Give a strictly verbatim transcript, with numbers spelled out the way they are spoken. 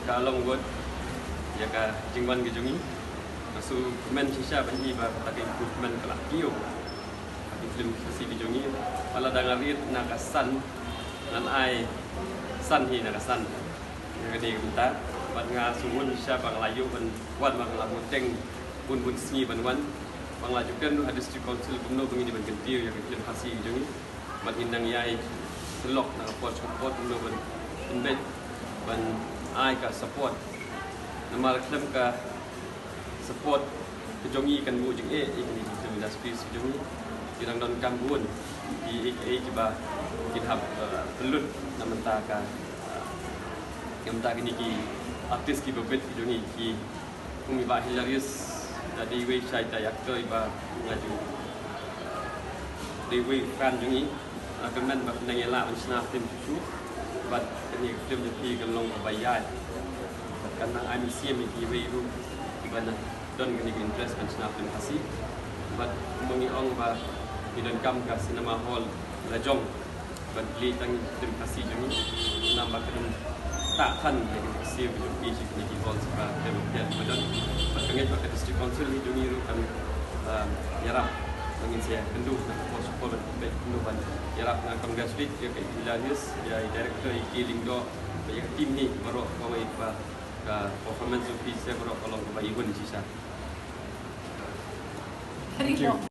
Ka long ngut ïa ka jingwan ka jong ngi. Nga sngewkmen shisha ban i ba kata ka improvement ka la kiew ha ki film Khasi ki jong ngi. Ba lada nga rit na ka san, ngan ai san hi na ka san. Nga ka dei kumta. Bad nga sngewkmen shisha ba nga la ïoh ban wan, ba nga la bteng bun bun sngi ban wan. Ba nga la ju kren ha District Council kumno ba ngin ïa ban kyntiew ïa ka film Khasi ki jong ngi. Bad ngin nang ïai sylok na ka por sha ka por kumno ban pynbeit ban ai ka support. Namar khlem ka support ka jong ngi kan buh jingeh ïa kine ki film industries ki jong ngi. Ki dang donkam bun ïa kiei kiei kiba kin hap, uh, pynlut na bynta ka, uh, na bynta kine ki artist kiba bit ki jong ngi, ki kum i Bah Hilarius, da dei iwei shai ta actor iba nga ju dei iwei fan jong ngi. Nga kmen ba phin nang ïa lah ban shna film shuh shuh. Bad kane ka film jong phi kan long kaba ïaid. Bad kan nang ai mynsiem ïa kiwei ruh kiba na don kane ka interest ban shna film Khasi. Bad kumba ngi ong ba ngi donkam ka cinema hall la jong ban plie tang film Khasi jong ngi. Namar ba ka don ta khan ïa ka siew ka jong phi sha kine ki hall sha ka film phi ba don. Bad ka ngeit ba ka District Council hi jong ngi ruh kan, um, ïarap ba ngin sa ïakynduh na ka por sha ka por ban pynbeit kumno ban ïarap. Nga congratulate ïa ka Hilarius, ïa i director i K Lyngdoh, bad ïa ka team hi baroh kawei ba ka performance jong phi sa baroh ka long kaba iwon shisha. Thank you.